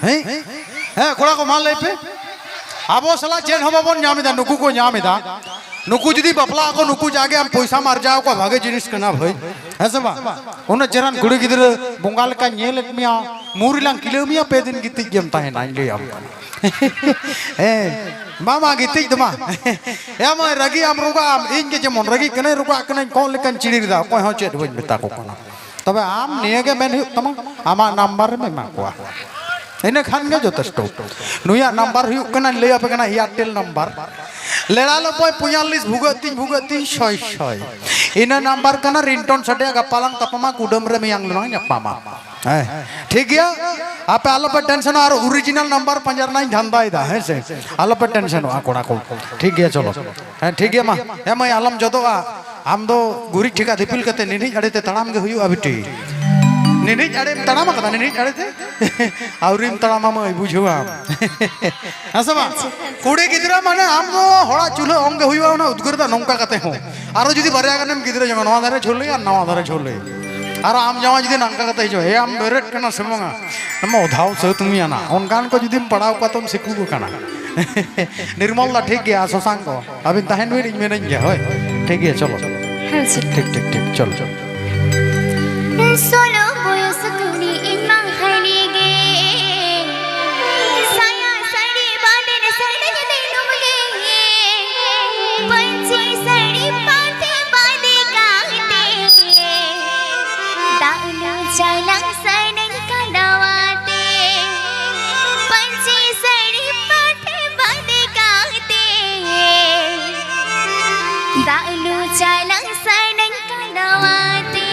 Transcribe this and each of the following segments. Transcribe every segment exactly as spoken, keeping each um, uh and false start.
ᱦᱮᱸ? ᱦᱮᱸ, ᱠᱚᱲᱟ ᱠᱚ, ᱢᱟ ᱞᱟᱹᱭ ᱯᱮ᱾ ᱟᱵᱚ ᱥᱟᱞᱟᱜ ᱪᱮᱫ ᱦᱚᱸ ᱵᱟᱵᱚᱱ ᱧᱟᱢ ᱮᱫᱟ, ᱱᱩᱠᱩ ᱠᱚ ᱧᱟᱢ ᱮᱫᱟ᱾ ᱱᱩᱠᱩ ᱡᱩᱫᱤ ᱵᱟᱯᱞᱟᱜ ᱟᱠᱚ, ᱱᱩᱠᱩ ᱡᱟᱜᱮ ᱟᱢ ᱯᱚᱭᱥᱟᱢ ᱟᱨᱡᱟᱣ ᱠᱚᱣᱟ, ᱵᱷᱟᱜᱮ ᱡᱤᱱᱤᱥ ᱠᱟᱱᱟ ᱵᱷᱟᱹᱭ, ᱦᱮᱸ ᱥᱮ ᱵᱟᱝ? ᱩᱱᱟᱹᱜ ᱪᱮᱦᱨᱟᱱ ᱠᱩᱲᱤ ᱜᱤᱫᱽᱨᱟᱹ ᱵᱚᱸᱜᱟ ᱞᱮᱠᱟ ᱧᱮᱞᱮᱫ ᱢᱮᱭᱟ, ᱢᱩ ᱨᱮᱞᱟᱝ ᱠᱤᱞᱟᱹᱣ ᱢᱮᱭᱟ, ᱯᱮ ᱫᱤᱱ ᱜᱤᱛᱤᱡ ᱜᱮᱢ ᱛᱟᱦᱮᱱᱟ, ᱤᱧ ᱞᱟᱹᱭᱟᱢ ᱠᱟᱱᱟ᱾ ᱦᱮᱸ, ᱢᱟ, ᱢᱟ, ᱜᱤᱛᱤᱡ ᱫᱚ ᱢᱟ᱾ ᱮ ᱢᱟᱹᱭ, ᱨᱟᱹᱜᱤ ᱟᱢ ᱨᱚᱜᱟᱜ ᱟᱢ, ᱤᱧ ᱜᱮ ᱡᱮᱢᱚᱱ ᱨᱟᱹᱜᱤᱜ ᱠᱟᱹᱱᱟᱹᱧ, ᱨᱚᱜᱟᱜ ᱠᱟᱹᱱᱟᱹᱧ, ᱠᱚᱸᱜ ᱞᱮᱠᱟᱧ ᱪᱤᱲᱤᱨ ᱮᱫᱟ, ᱚᱠᱚᱭ ᱦᱚᱸ ᱪᱮᱫ ᱵᱟᱹᱧ ᱢᱮᱛᱟ ᱠᱚ ᱠᱟᱱᱟ᱾ ᱛᱚᱵᱮ ᱟᱢ ᱱᱤᱭᱟᱹ ᱜᱮ ᱢᱮᱱ ᱦᱩᱭᱩᱜ ᱛᱟᱢᱟ, ᱟᱢᱟᱜ ᱱᱟᱢᱵᱟᱨ ᱨᱮᱢ ᱮᱢᱟ ᱠᱚᱣᱟ᱾ ᱤᱱᱟᱹ ᱠᱷᱟᱱ ᱜᱮ ᱡᱚᱛᱷᱮᱥᱴᱚ᱾ ᱱᱩᱭᱟᱜ ᱱᱟᱢᱵᱟᱨ ᱦᱩᱭᱩᱜ ᱠᱟᱱᱟ, ᱞᱟᱹᱭ ᱟᱯᱮ ᱠᱟᱱᱟ, ᱮᱭᱟᱨᱴᱮᱞ ᱱᱟᱢᱵᱟᱨ᱾ ᱞᱮᱲᱟ ᱞᱚᱯᱚᱭ ᱯᱚᱸᱭᱟᱞᱞᱤᱥ ᱵᱷᱩᱜᱟᱹᱜ ᱛᱤᱧ ᱵᱷᱩᱜᱟᱹᱜ ᱛᱤᱧ ᱥᱚᱭ ᱥᱚᱭ᱾ ᱤᱱᱟᱹ ᱱᱟᱢᱵᱟᱨ ᱠᱟᱱᱟ, ᱨᱤᱝᱴᱳᱱ ᱥᱟᱰᱮᱭᱟ, ᱜᱟᱯᱟ ᱞᱟᱝ ᱛᱟᱯᱟᱢᱟ, ᱠᱩᱰᱟᱹᱢ ᱨᱮ ᱢᱮᱭᱟᱝ ᱞᱟᱝ ᱧᱟᱯᱟᱢᱟ᱾ ᱦᱮᱸ, ᱴᱷᱤᱠ ᱜᱮᱭᱟ᱾ ᱟᱯᱮ ᱟᱞᱚᱯᱮ ᱴᱮᱱᱥᱚᱱᱚᱜᱼᱟ, ᱟᱨ ᱚᱨᱤᱡᱤᱱᱟᱞ ᱱᱟᱢᱵᱟᱨ ᱯᱟᱸᱡᱟ ᱨᱮᱱᱟᱜ ᱤᱧ ᱫᱷᱟᱱᱫᱟᱭᱮᱫᱟ, ᱦᱮᱸ ᱥᱮ? ᱟᱞᱚᱯᱮ ᱴᱮᱱᱥᱚᱱᱚᱜᱼᱟ ᱠᱚᱲᱟ ᱠᱚ᱾ ᱴᱷᱤᱠ ᱜᱮᱭᱟ, ᱪᱚᱞᱚ᱾ ᱦᱮᱸ, ᱴᱷᱤᱠ ᱜᱮᱭᱟ, ᱢᱟ᱾ ᱦᱮᱸ ᱢᱟᱹᱭ, ᱟᱞᱚᱢ ᱡᱚᱫᱚᱜᱼᱟ᱾ ᱟᱢ ᱫᱚ ᱜᱩᱨᱤᱡ ᱴᱷᱮᱠᱟ ᱫᱤᱯᱤᱞ ᱠᱟᱛᱮ ᱱᱤᱱᱦᱤᱡ ᱟᱲᱮ ᱛᱮ ᱛᱟᱲᱟᱢ ᱜᱮ ᱦᱩᱭᱩᱜᱼᱟ ᱵᱤᱴᱤ᱾ ᱱᱤᱱᱦᱤᱡ ᱟᱲᱮᱢ ᱛᱟᱲᱟᱢ ᱟᱠᱟᱫᱟ, ᱱᱤᱱᱦᱤᱡ ᱟᱲᱮ ᱛᱮ? ᱟᱹᱣᱨᱤᱢ ᱛᱟᱲᱟᱢᱟ ᱢᱟᱹᱭ, ᱵᱩᱡᱷᱟᱹᱣᱟᱢ᱾ ᱦᱮᱸ ᱥᱮ ᱵᱟᱝ? ᱠᱩᱲᱤ ᱜᱤᱫᱽᱨᱟᱹ ᱢᱟᱱᱮ ᱟᱢ ᱫᱚ ᱦᱚᱲᱟᱜ ᱪᱩᱞᱦᱟᱹ ᱚᱝ ᱜᱮ ᱦᱩᱭᱩᱜᱼᱟ, ᱚᱱᱟ ᱩᱫᱽᱜᱟᱹᱨ ᱫᱟᱜ ᱱᱚᱝᱠᱟ ᱠᱟᱛᱮ ᱦᱚᱸ᱾ ᱟᱨᱚ ᱡᱩᱫᱤ ᱵᱟᱨᱭᱟ ᱜᱟᱱᱮᱢ ᱜᱤᱫᱽᱨᱟᱹ ᱡᱚᱝᱟ, ᱱᱚᱣᱟ ᱫᱷᱟᱨᱮ ᱡᱷᱟᱹᱞᱟᱹᱭ ᱟᱨ ᱱᱟᱣᱟ ᱫᱷᱟᱨᱮ ᱡᱷᱟᱹᱞᱟᱹᱭ᱾ ᱟᱨ ᱟᱢ ᱡᱟᱶᱟᱭ ᱡᱩᱫᱤ ᱱᱚᱝᱠᱟ ᱠᱟᱛᱮ ᱦᱤᱡᱩᱜᱼᱟ, "ᱮ, ᱟᱢ ᱵᱮᱨᱮᱫ ᱠᱟᱱᱟ ᱥᱮ ᱵᱟᱝᱟ?" ᱟᱢ ᱚᱫᱷᱟᱣ ᱥᱟᱹᱛ ᱢᱤᱭᱟᱱᱟ, ᱚᱱᱠᱟᱱ ᱠᱚ ᱡᱩᱫᱤᱢ ᱯᱟᱲᱟᱣ ᱠᱚᱣᱟ ᱛᱚᱢ ᱥᱤᱠᱩ ᱠᱚ ᱠᱟᱱᱟ᱾ ᱱᱤᱨᱢᱚᱞ ᱫᱟ, ᱴᱷᱤᱠ ᱜᱮᱭᱟ, ᱥᱚᱥᱟᱝᱠᱚ, ᱟᱹᱵᱤᱱ ᱛᱟᱦᱮᱱ ᱵᱤᱱ, ᱤᱧ ᱢᱮᱱᱟᱹᱧ ᱜᱮᱭᱟ, ᱦᱳᱭ᱾ ᱴᱷᱤᱠ ᱜᱮᱭᱟ, ᱪᱚᱞᱚ᱾ ᱦᱮᱸ, ᱥᱮ᱾ ᱴᱷᱤᱠ, ᱴᱷᱤᱠ, ᱴᱷᱤᱠ, ᱪᱚᱞᱚ, ᱪᱚᱞᱚ᱾ ᱥᱳᱞᱳ ᱵᱚᱭᱚᱥ ᱠᱩᱲᱤ ᱤᱧ ᱢᱟ ᱦᱟᱹᱱᱤ ᱜᱮ, ᱥᱟᱭᱟ ᱥᱟᱹᱲᱤ ᱵᱟᱸᱫᱮ ᱥᱟᱹᱲᱤ ᱫᱤᱱᱩᱢ ᱜᱮ, ᱯᱟᱹᱧᱪᱤ ᱥᱟᱹᱲᱤ ᱯᱟᱴᱷᱮ ᱵᱟᱸᱫᱮ ᱠᱟᱛᱮ, ᱫᱟᱜ ᱞᱩ ᱪᱟᱞᱟᱝ ᱥᱟᱹᱲᱤᱧ ᱠᱟᱸᱰᱟᱣᱟᱛᱮ, ᱯᱟᱹᱧᱪᱤ ᱥᱟᱹᱲᱤ ᱯᱟᱴᱷᱮ ᱵᱟᱸᱫᱮ ᱠᱟᱛᱮ, ᱫᱟᱜ ᱞᱩ ᱪᱟᱞᱟᱝ ᱥᱟᱹᱲᱤᱧ ᱠᱟᱸᱰᱟᱣᱟᱛᱮ᱾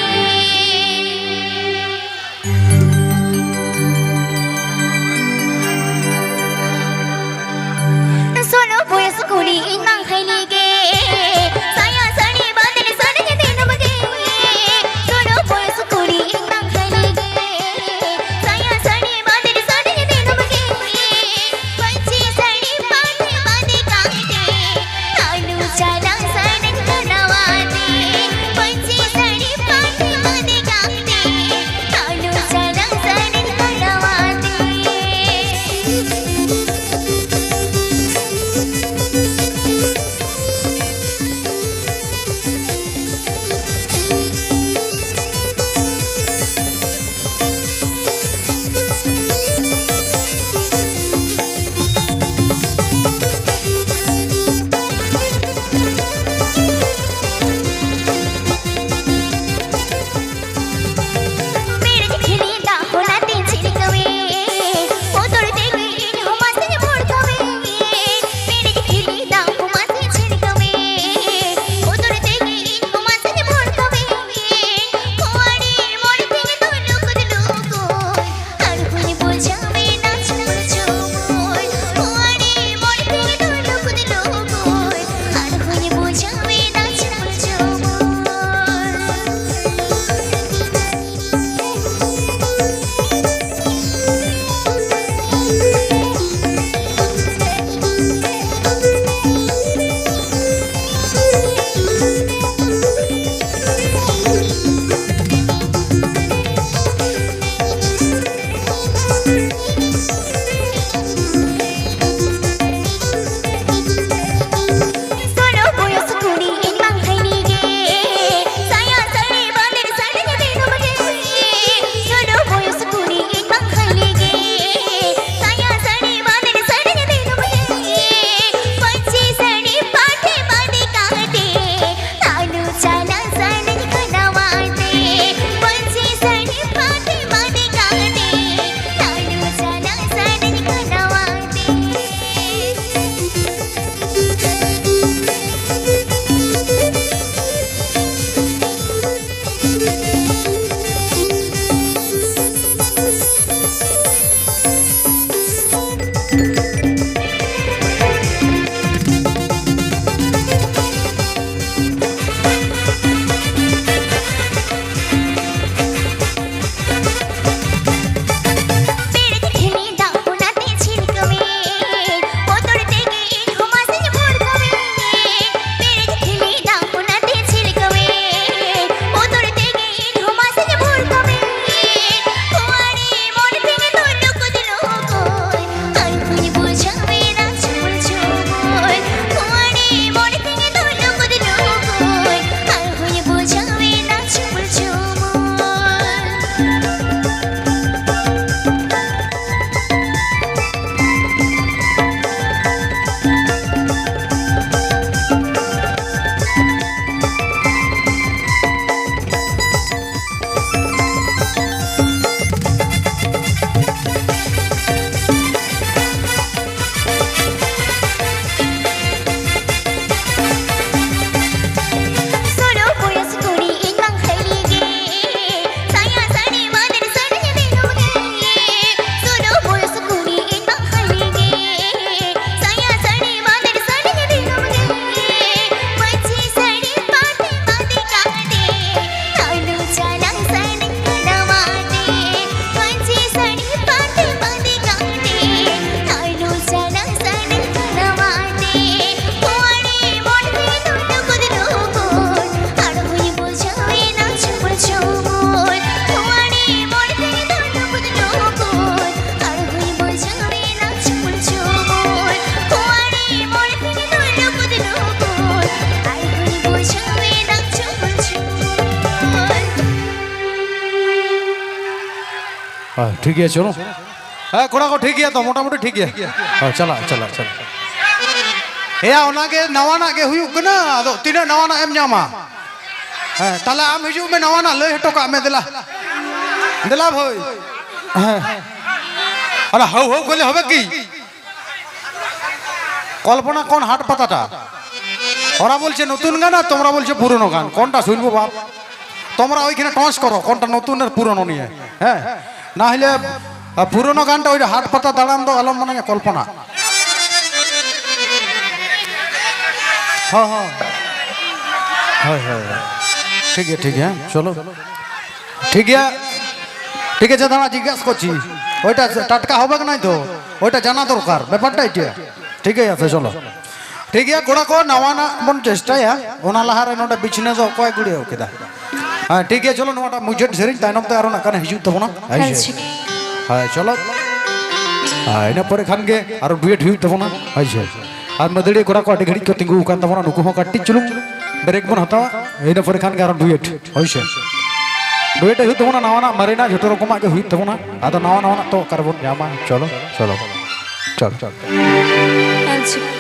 ᱴᱷᱤᱠ ᱜᱮᱭᱟ, ᱪᱚᱞᱚ᱾ ᱦᱮᱸ, ᱠᱚᱲᱟ ᱠᱚ, ᱴᱷᱤᱠ ᱜᱮᱭᱟ ᱛᱚ, ᱢᱚᱴᱟᱢᱩᱴᱤ ᱴᱷᱤᱠ ᱜᱮᱭᱟ᱾ ᱦᱮᱸ, ᱪᱟᱞᱟᱜ, ᱪᱟᱞᱟᱜ, ᱪᱟᱞᱟᱜ᱾ ᱮᱭᱟ, ᱚᱱᱟᱜᱮ ᱱᱟᱣᱟᱱᱟᱜ ᱜᱮ ᱦᱩᱭᱩᱜ ᱠᱟᱱᱟ, ᱟᱫᱚ ᱛᱤᱱᱟᱹᱜ ᱱᱟᱣᱟᱱᱟᱜ ᱮᱢ ᱧᱟᱢᱟ? ᱦᱮᱸ, ᱛᱟᱦᱞᱮ ᱟᱢ ᱦᱤᱡᱩᱜ ᱢᱮ, ᱱᱟᱣᱟᱱᱟᱜ ᱞᱟᱹᱭ ᱦᱚᱴᱚ ᱠᱟᱜ ᱢᱮ, ᱫᱮᱞᱟ᱾ ᱫᱮᱞᱟ ᱵᱷᱟᱹᱭ᱾ ᱦᱮᱸ᱾ ᱟᱨ ᱦᱟᱹᱣ ᱦᱟᱹᱣ ᱠᱚᱞᱮ ᱦᱚᱵᱮ ᱠᱤ? কল্পনা কোন হাট পাতাটা? ওরা বলছে নতুন গান আর তোমরা বলছো পুরনো গান, কোনটা শুনবো বাপ? তোমরা ওইখানে টস করো, কোনটা নতুন আর পুরনো নিয়ে। হ্যাঁ, না হলে আহ, পুরনো গানটা ওই যে হাট পাতা দাঁড়ান তো আলম মানে কল্পনা। হ্যাঁ, হ্যাঁ। হয়, হয়, হয়। ঠিক আছে, ঠিক আছে, চলো। ঠিক আছে, ঠিক আছে, দাঁড়া, জিজ্ঞাসা করছি। ওইটা টাটকা হবে কি নাই তো? ওইটা জানা দরকার, ব্যাপারটা এটা। ঠিক আছে, চলো। ᱴᱷᱤᱠ ᱜᱮᱭᱟ, ᱠᱚᱲᱟ ᱠᱚ, ᱱᱟᱣᱟᱱᱟᱜ ᱵᱚᱱ ᱪᱮᱥᱴᱟᱭᱟ᱾ ᱚᱱᱟ ᱞᱟᱦᱟᱨᱮ ᱱᱚᱰᱮ ᱵᱤᱪᱷᱱᱟᱹ ᱫᱚ ᱚᱠᱚᱭ ᱜᱩᱲᱭᱟᱹᱣ ᱠᱮᱫᱟ? ᱦᱮᱸ, ᱴᱷᱤᱠ ᱜᱮᱭᱟ, ᱪᱚᱞᱚ, ᱱᱚᱣᱟᱴᱟᱜ ᱢᱩᱪᱟᱹᱫ ᱥᱮᱨᱮᱧ, ᱛᱟᱭᱱᱚᱢ ᱛᱮ ᱟᱨᱚ ᱱᱟᱜ ᱠᱷᱟᱱ ᱦᱤᱡᱩᱜ ᱛᱟᱵᱚᱱᱟ᱾ ᱦᱳᱭ ᱥᱮ? ᱟᱪᱪᱷᱟ᱾ ᱦᱳᱭ, ᱪᱚᱞᱚ᱾ ᱦᱳᱭ, ᱤᱱᱟᱹ ᱯᱚᱨᱮ ᱠᱷᱟᱱ ᱜᱮ ᱟᱨᱚ ᱰᱩᱭᱮᱴ ᱦᱩᱭᱩᱜ ᱛᱟᱵᱚᱱᱟ᱾ ᱦᱳᱭ ᱥᱮ? ᱟᱨ ᱢᱟᱹᱫᱟᱹᱲᱤᱭᱟᱹ ᱠᱚᱲᱟ ᱠᱚ ᱟᱹᱰᱤ ᱜᱷᱟᱹᱲᱤᱡ ᱠᱚ ᱛᱤᱸᱜᱩ ᱟᱠᱟᱱ ᱛᱟᱵᱚᱱᱟ, ᱱᱩᱠᱩ ᱦᱚᱸ ᱠᱟᱹᱴᱤᱡ ᱪᱩᱞᱩᱝ ᱵᱨᱮᱠ ᱵᱚᱱ ᱦᱟᱛᱟᱣᱟ᱾ ᱤᱱᱟᱹ ᱯᱚᱨᱮ ᱠᱷᱟᱱ ᱜᱮ ᱟᱨᱚ ᱰᱩᱭᱮᱴ᱾ ᱦᱳᱭ ᱥᱮ? ᱰᱩᱭᱮᱴ ᱦᱩᱭᱩᱜ ᱛᱟᱵᱚᱱᱟ, ᱱᱟᱣᱟᱱᱟᱜ ᱢᱟᱨᱮᱱᱟᱜ ᱡᱷᱚᱛᱚ ᱨᱚᱠᱚᱢᱟᱜ ᱜᱮ ᱦᱩᱭᱩᱜ ᱛᱟᱵᱚᱱᱟ᱾ ᱟᱫᱚ ᱱᱟᱣᱟ ᱱᱟᱣᱟᱱᱟᱜ ᱛᱚ ᱚᱠᱟ ᱨᱮᱵᱚᱱ ᱧᱟᱢᱟ? ᱪᱚᱞᱚ, ᱪᱚᱞᱚ, ᱪᱚᱞᱚ᱾ ᱟᱪᱪᱷᱟ᱾